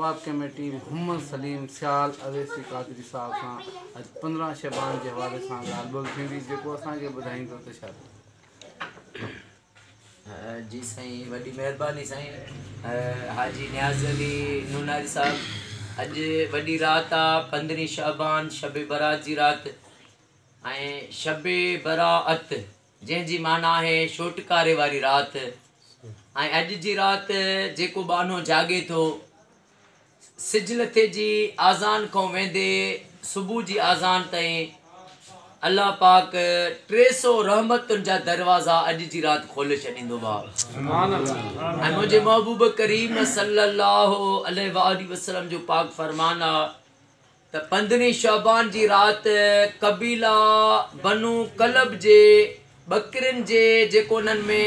قربات committee Muhammad Saleem Sial Owaisi Qadri صاحب سان اڄ 15 شعبان جي حوالي سان ڳالهه ٻولهه ٿيندي، جيڪو اسان کي ٻڌائيندو ته ڇا ٿيو. جي سائين وڏي مهرباني سائين حاجي نياز علي نوناري صاحب. اڄ وڏي رات آ، 15 شعبان شب برات جي رات ۽ شب براءت جنهن جي معنيٰ آهي ڇوٽڪاري واري رات. ۽ اڄ جي رات جيڪو ٻانهو جاڳي ٿو، سج لٿي جي آذان کان ويندي صبح جي آذان تائين الله پاڪ 300 رحمتن جا دروازا اڄ جي رات کولي ڇڏيندو ڀاء. ۽ منهنجي محبوب ڪريم صلي الله عليه واٰله وسلم جو پاڪ فرمان آ ته 15 شعبان جي رات قبيله بنو ڪلب جي ٻڪرين جي جيڪو انهن ۾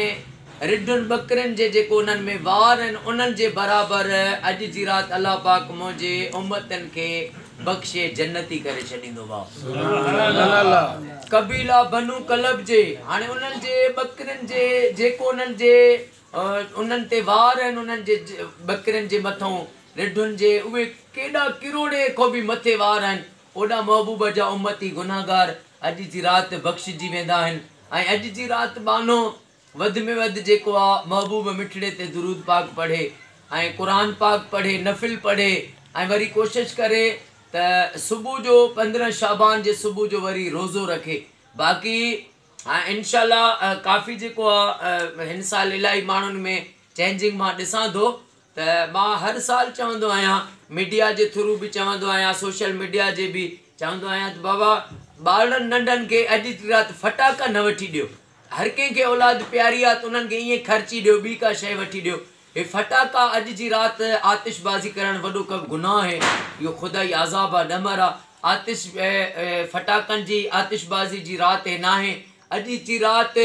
رڍن ٻڪرين جي جيڪو انهن ۾ وار آهن انهن جي برابر اڄ جي رات الله پاڪ منهنجي امتن کي بخشي جنتي ڪري ڇڏيندو ڀاء. قبيله بنو ڪلب جي هاڻي انهن جي ٻڪرين جي جيڪو انهن جي انهن تي وار آهن انهن جي ٻڪرين جي مٿئون رڍن جي اهي ڪيڏا ڪروڙين کان به مٿي وار آهن، اوڏا محبوب جا امتي گنهگار اڄ جي رات بخشجي ويندا آهن. ۽ اڄ جي رات ٻانهو وڌ ۾ وڌ جيڪو آ محبوب مٺڙي تي درود پاڪ پڙهي ۽ قرآن پاڪ پڙهي، نفل پڙهي ۽ وري ڪوشش ڪري ته صبح جو 15 شعبان جي صبح جو وري روزو رکي. باقي انشاء الله ڪافي جيڪو آ هن سال الاهي ماڻهن ۾ چينجنگ مان ڏسان ٿو. ته مان هر سال چوندو آهيان، ميڊيا جي ٿرو به چوندو آهيان، سوشل ميڊيا جي به چوندو آهيان ته بابا ٻارڙن ننڍن کي اڄ جي رات ڦٽاڪا نه وٺي ڏيو. هر ڪنهن کي اولاد پياري آ ته انهن کي ائين خرچي ڏيو، ٻي ڪا شيء وٺي ڏيو. هي ڦٽاڪا اڄ جي رات آتش بازي ڪرڻ وڏو ڪو گناهه آهي، اهو خدائي عذاب آ، ڏمر آ. آتش ڦٽاڪن جي آتش بازي جي رات هي ناهي. اڄ جي رات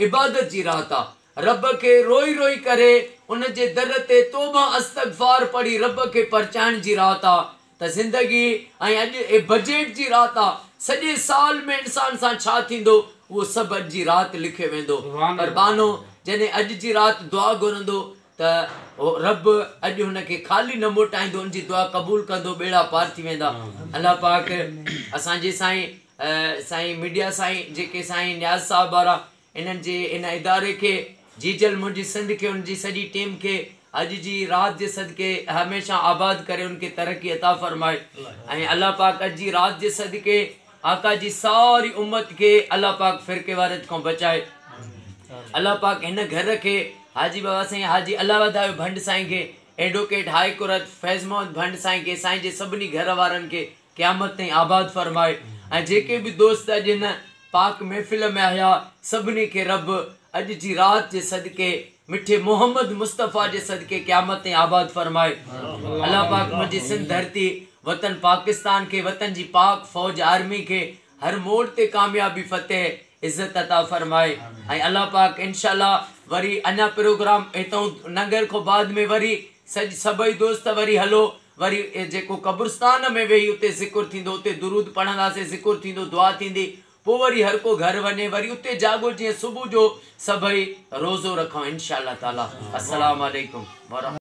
عبادت جي رات آ. رب کي روئي روئي ڪري ان جي در تي توبه استغفار پڙهي رب کي پرچائڻ جي رات آ ته زندگي ۽ اڄ بجيٽ جي رات آ. سڄي سال ۾ انسان سان ڇا ٿيندو اهو سڀ اڄ جي رات لکيو ويندو. پر ٻانهو جڏهن اڄ جي رات دعا گهرندو ته رب اڄ هن کي خالي نه موٽائيندو، ان جي دعا قبول ڪندو، ٻيڙا پار ٿي ويندا. الله پاڪ اسان جي سائين سائين ميڊيا سائين جيڪي سائين نياز صاحب وارا انهن جي ان اداري کي، جيجل منهنجي سنڌ کي ان جي سڄي ٽيم کي اڄ جي رات جي صدقي هميشه آباد ڪري ان کي ترقي عطا فرمائي ۽ الله پاڪ اڄ جي رات جي صدقي آقا جي ساري امت کي الله پاڪ فرقيواريت کان بچائي. الله پاڪ هن گهر کي حاجي بابا سائين حاجي الله وڌايو ڀنڊ سائين کي advocate high court Faiz Muhammad Bhand سائين کي سائين جي سڀني گهر وارن کي قيامت تائين آباد فرمائي ۽ جيڪي به دوست اڄ هن پاڪ محفل ۾ آيا سڀني کي رب اڄ جي رات جي صدقي مٺي محمد مصطفيٰ جي صدقي قيامت تائين آباد فرمائي. الله پاڪ منهنجي سنڌ ڌرتي وطن پاڪستان کي وطن جي پاڪ فوج آرمي کي هر موڙ تي ڪاميابي فتح عزت عطا فرمائي ۽ الله پاڪ انشاء الله وري اڃا پروگرام هتئون ننگر کان بعد ۾ وري سڄ سڀئي دوست وري هلو وري جيڪو قبرستان ۾ ويهي اتي ذڪر ٿيندو اتي درود پڙهنداسين ذڪر ٿيندو دعا ٿيندي پوء وري هر ڪو گهر وڃي وري اتي جاڳو جيئن صبح جو سڀئي روزو رکون انشاء الله تعالي السلام عليڪم ورحمة.